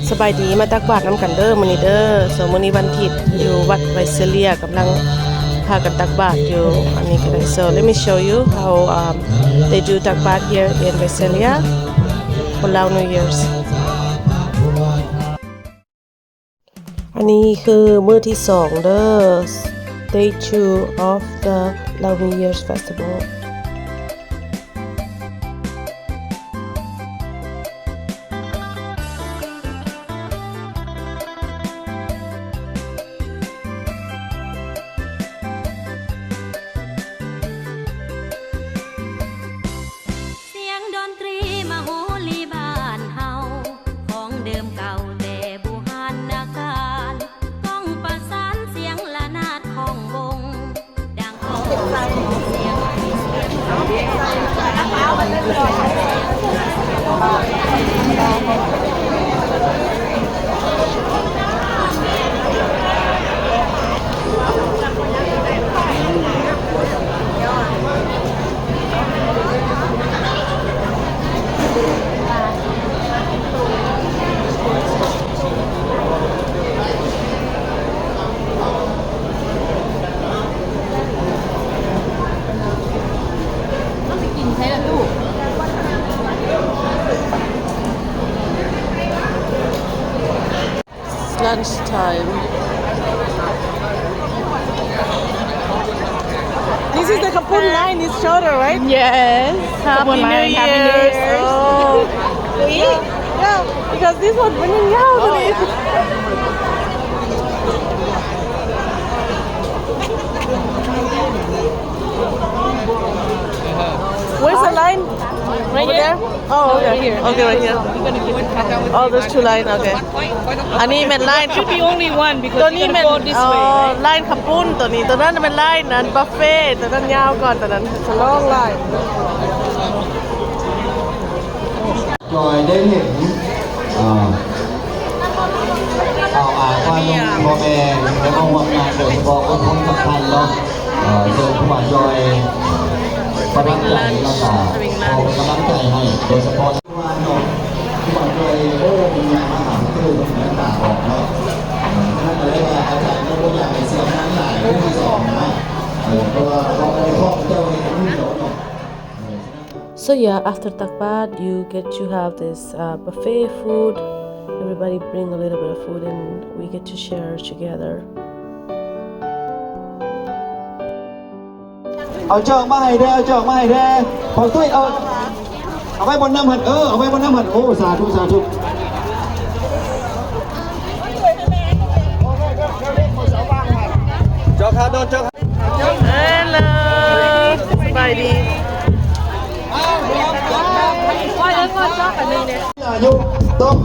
ສະບາຍດີ ມາຕັກບາດນຳກັນເດີມື້ນີ້ເດີ. So ມື້ນີ້ວັນທິດ ຢູ່ວັດໄວເຊເລຍ ກຳລັງພາກັນຕັກບາດຢູ່ອັນນີ້ກໍໄດ້. So let me show you how, um, they do ຕັກບາດ here in Visalia for Lao New Year's. ອັນນີ້ຄືມື້ທີສອງເດີ day two of the Lao New Year's Festival. ສຽງດົນຕຣີມະໂຫຣີບ້ານເຮົາ ຂອງເດີມເກົ່າແຕ່ບູຮານນະການ ກ້ອງປະສານສຽງລະນາດຂອງວົງ ດັງ Lunch time. This is the kapun line, it's shorter, right? Yes. Happy New Year. Oh. Yeah, because this one ມັນຍາວກວ່ານີ້. Where's the line? Right here. Oh, okay. Right here. Okay, right here. Oh, there's two line. Okay. ອັນນີ້ແມ່ນລາຍ Should be only one because ຕົວນີ້ແມ່ນ you're gonna go this way, right? ລາຍຂະປຸ້ນ ຕົວນີ້ ຕົວນັ້ນແມ່ນລາຍນັ້ນ ບຸບເຟ ຕົວນັ້ນຍາວກ່ອນ ຕົວນັ້ນ it's a long line. ຈອຍໄດ້ເຫັນ ເອີ ເອົາອາ ພໍ່ແມ່ ແລະ ເອົາຮ່ວມງານ ໂດຍສະເພາະຄົນສຳຄັນເນາະ ເອີ ເຊິ່ງຜູ້ວ່າຈອຍປະທັບໃຈ ແລ້ວກະຂໍເປັນກຳລັງໃຈໃຫ້ ໂດຍສະເພາະ ວ່າເນາະ ຜູ້ວ່າຈອຍ ໂອ້ ເປັນຫຍັງມາຫາຜູ້ ເພິ່ນໜ້າຕາອອກເນາະ ເອີ ສະນັ້ນກໍເລີຍວ່າອາຈານກໍບໍ່ຢາກໃຫ້ເສຍງານຫຼາຍ ຜູ້ທີ່ສອງນະ ເອີ ເພາະວ່າເຂົາກໍໄດ້ຂອບເຈົ້າເຮັດຢູ່ດອກເນາະ. So yeah, after takbat, you get to have this, uh, buffet food. Everybody bring a little bit of food and we get to share together. ເອົາຈອກມາໃຫ້ແດ່ ເອົາຈອກມາໃຫ້ແດ່ ພໍ່ຕຸ້ຍ ເອົາ ເອົາໄວ້ບ່ອນນ້ຳຫັ້ນ ເອີ ເອົາໄວ້ບ່ອນນ້ຳຫັ້ນ ໂອ້ ສາທຸ ສາທຸ ເຈົ້າຂ້ານອນ ເຈົ້າ Hello ສະບາຍດີ ຢູ່ ຕ້ອງ